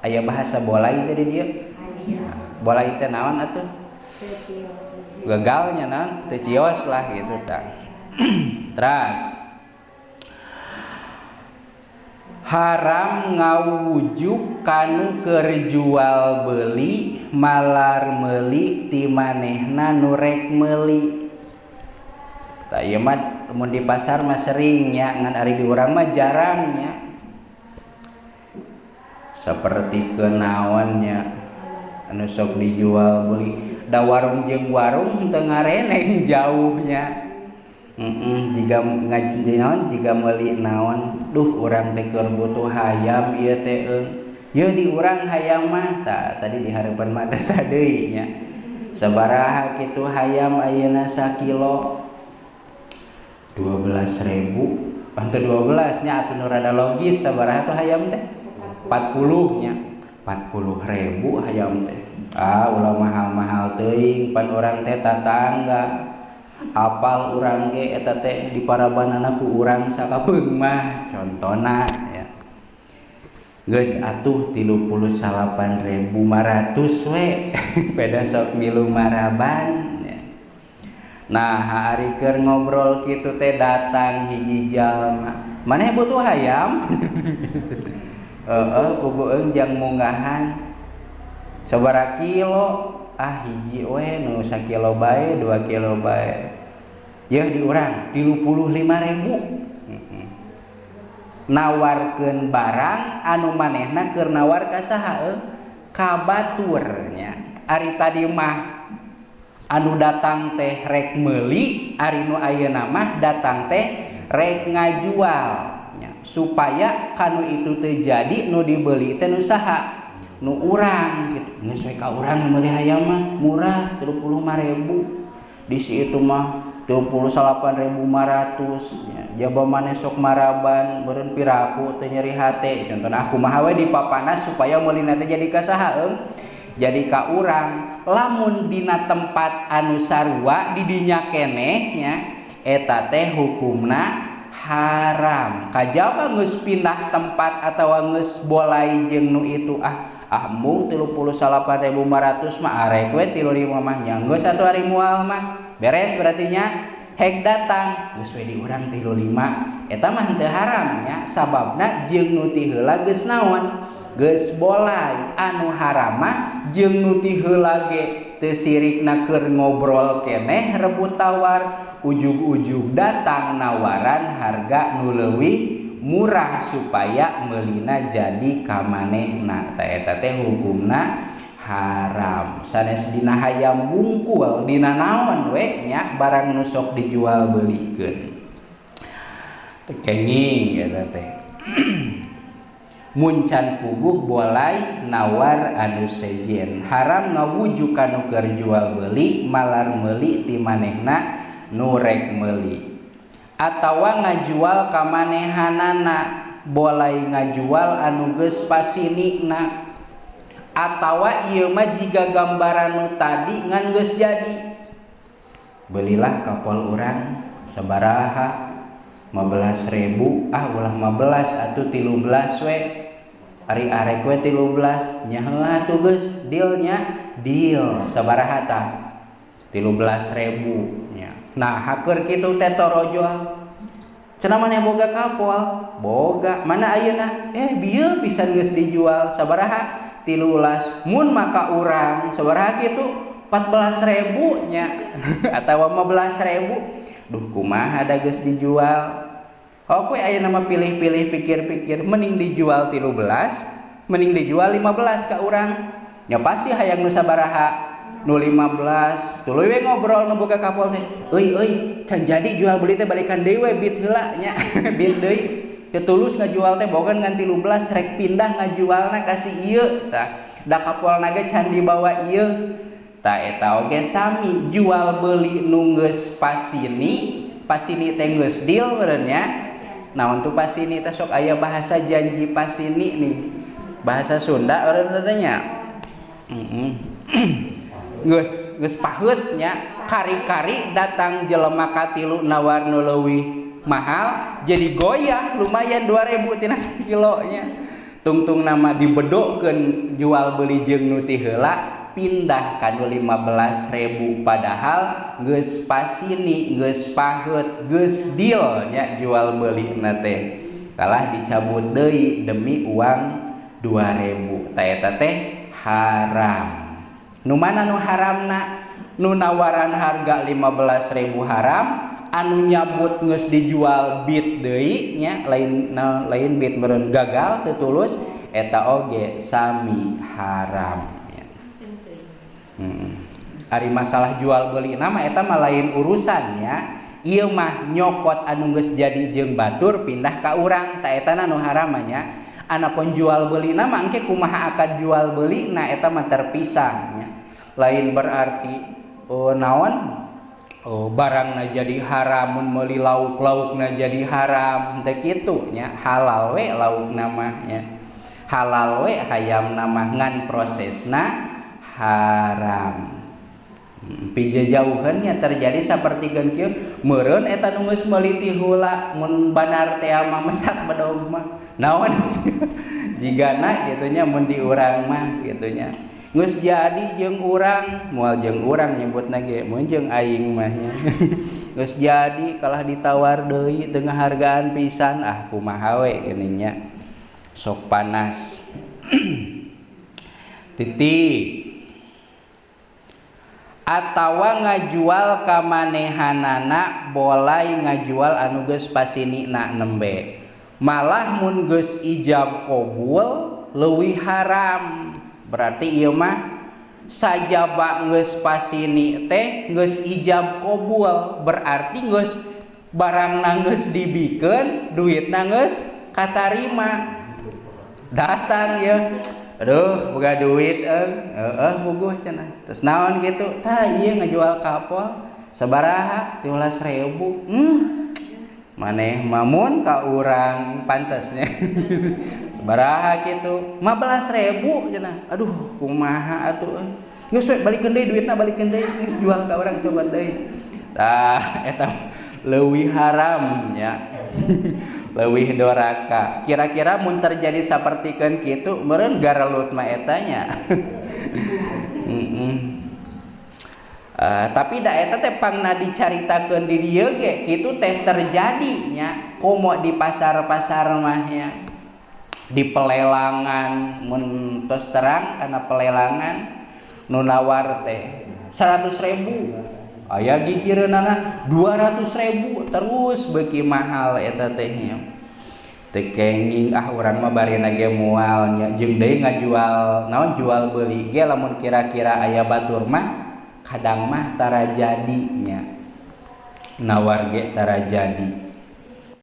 Aya bahasa bolai teh di dieu. Bolai teh naon atuh? Gagalnya naon? Teu cios lah gitu tah. Teras haram ngawujuk kanu keur jual beli malar meuli ti manehna nu rek meuli. Tah ieu mah mun di pasar mah sering nya, ngan ari di urang mah jarang nya. Seperti kenaonnya anu sok dijual beli da warung jeung warung teu ngareneng jauhnya. Jiga ngaji naon jiga meuli naon, duh urang teh keur butuh hayam ieu teh eung. Yeuh di urang hayam mah tah tadi di hareupan madrasah deui nya. Sabaraha kitu hayam ayeuna sakilo? 12.000. Henteu 12 nya atuh nu rada logis sabaraha tuh hayam teh? 40 nya. 40.000 hayam teh. Ah ulah mahal-mahal teuing pan urang teh tatangga. Apal urang ge eta teh di parabanana ku urang sakapeung mah contona ya. Geus atuh 38.500 we beda sok milu maraban ya. Nah ari keur ngobrol kitu teh datang hiji jalma. Maneh butuh hayam? Heeh pugueung jang munggahan. Sabaraha kilo? Ah hiji we nu sakilo bae 2 kilo bae. Yeuh di urang 35.000. Nawarkeun barang anu manehna keur nawar ka saha euy? Ka batur nya. Ari tadi mah anu datang teh rek meuli, ari nu ayeuna mah datang teh rek ngajual nya. Supaya kanu itu teu jadi nu dibeli teh nu saha? Nu urang gitu. Geus we ka urang meuli hayam mah murah 35.000. Di situ mah 38.500 nya. Jaba maneh sok maraban meureun piraku teu nyeri hate. Contohna aku mah we dipapanas supaya meulina teh jadi ka saha eung? Jadi ka urang. Lamun dina tempat anu sarua di dinya keneh nya eta teh hukumna haram. Kajaba geus pindah tempat atawa geus bolai jeung nu itu ah mung 38.500 mah arek we 35 mah nya geus atuh ari moal mah beres berarti nya. Hek datang geus we di urang 35 eta mah henteu haram nya, sababna jeung nu ti heula geus naon geus bolai. Anu haram mah jeung nu ti heula ge teu sirikna keur ngobrol keneh rebut tawar, ujug-ujug datang nawaran harga nu leuwih murah supaya meulina jadi ka manehna. Ta eta teh hukumna haram. Sanes dina hayam bungkul dina naon we nya barang nu sok dijual belikeun. Teu kenging eta teh. Muncan puguh bolai nawar anu sejen. Haram ngawujuk kanu keur jual beli malar meuli ti manehna nu rek meuli. Atawa ngajual ka manehanana, bolai ngajual anu geus pasinikna. Atawa ieu mah jiga gambaran nu tadi ngan geus jadi. Belilah kapol urang sabaraha? 15.000. Ah ulah 15 atuh 13 we. Ari arek we 13 nya heuh atuh geus dealnya deal sabaraha tah? 13.000 nya. Nah haker kitu teh torojol. Cenah maneh boga kapol? Boga. Mana ayeuna? Bieu pisan geus dijual sabaraha? 13. Mun maka urang sabaraha kitu? 14.000 nya atawa 15.000. Duh kumaha da geus dijual. Oke ayeuna mah pilih-pilih pikir-pikir mending dijual 13, mending dijual 15 ka urang. Ya pasti hayang nu sabaraha? Nu 15. Tuluy we ngobrol nu boga kapol teh. Euy euy, can jadi jual beli teh balikan deui we bid heula nya. Bid deui. Teu tulus ngajual teh boga ngan 13 rek pindah ngajualna ka si ieu. Tah, da kapolna ge can dibawa ieu. Tah eta oge sami jual beli nu geus pasini, pasini teh geus deal meureun nya. Naon tuh pasini teh sok aya bahasa janji pasini nih. Bahasa Sunda urang teh nya. Geus paheut nya, kari-kari datang jelema katilu nawar nu leuwih mahal jadi goyah lumayan 2.000 tina sakilo nya. Tungtung nama dibedokkeun jual beli jeung nu ti heula pindah ka nu 15.000 padahal geus pasini geus paheut geus deal nya jual beulina teh kalah dicabut deui demi uang 2.000 ta eta teh haram. Nu mana nu haramna? Nu nawaran harga 15.000 haram, anu nyabut geus dijual bid deui nya lain lain bid meureun gagal teu tulus eta oge sami haram nya. Ari masalah jual beli nama eta mah lain urusannya, ieu mah nyokot anu geus jadi jeung batur pindah ka urang ta eta nu haram nya. Anapun jual beli nama engke kumaha akad jual beli na eta mah terpisah nya. Lain berarti naon barangna jadi haram mun meuli lauk-laukna jadi haram teh kitu nya, halal we laukna mah nya. Halal we hayamna mah ngan prosesna haram. Pijajauheun nya terjadi sapertikeun kieu meureun eta nu geus meuli ti heula mun banar teh mah mesat bedog mah naon jigana kitu nya mun di urang mah kitu nya geus jadi jeung urang moal jeung urang nyebutna ge mun jeung aing mah nya geus jadi kalah ditawar deui teu ngahargaan pisan ah kumaha we geuning nya sok panas. Titik atawa ngajual ka manehanana bolai ngajual anu geus pasinina nembe malah mun geus ijab qabul leuwih haram. Berarti ieu mah sajaba geus pasini teh geus ijab qabul berarti geus barangna geus dibikeun duitna geus katarima datang ya aduh boga duit heeh buguh cenah terus naon gitu tah ieu ngajual kapol sabaraha 13.000 maneh mamun ka urang pantesnya sabaraha kitu 15.000 cenah aduh kumaha atuh geus we balikeun deui duitna balikeun deui geus jual ka urang coba deui tah eta leuwih haram nya. Leuwih doraka kira-kira mun terjadi sapertikeun kitu meureun garelut mah eta nya. Tapi da eta teh pangna dicaritakeun di dieu ge kitu teh terjadi nya komo di pasar-pasar mah nya di pelelangan mun tos terang kana pelelangan nu nawar teh 100.000 aya gigireunana 200.000 terus beuki mahal eta teh nya teu kenging ah urang mah barina ge moal nya jeung deui ngajual naon jual beuli ge lamun kira-kira aya batur mah kadang mah tara jadi nya nawar ge tara jadi.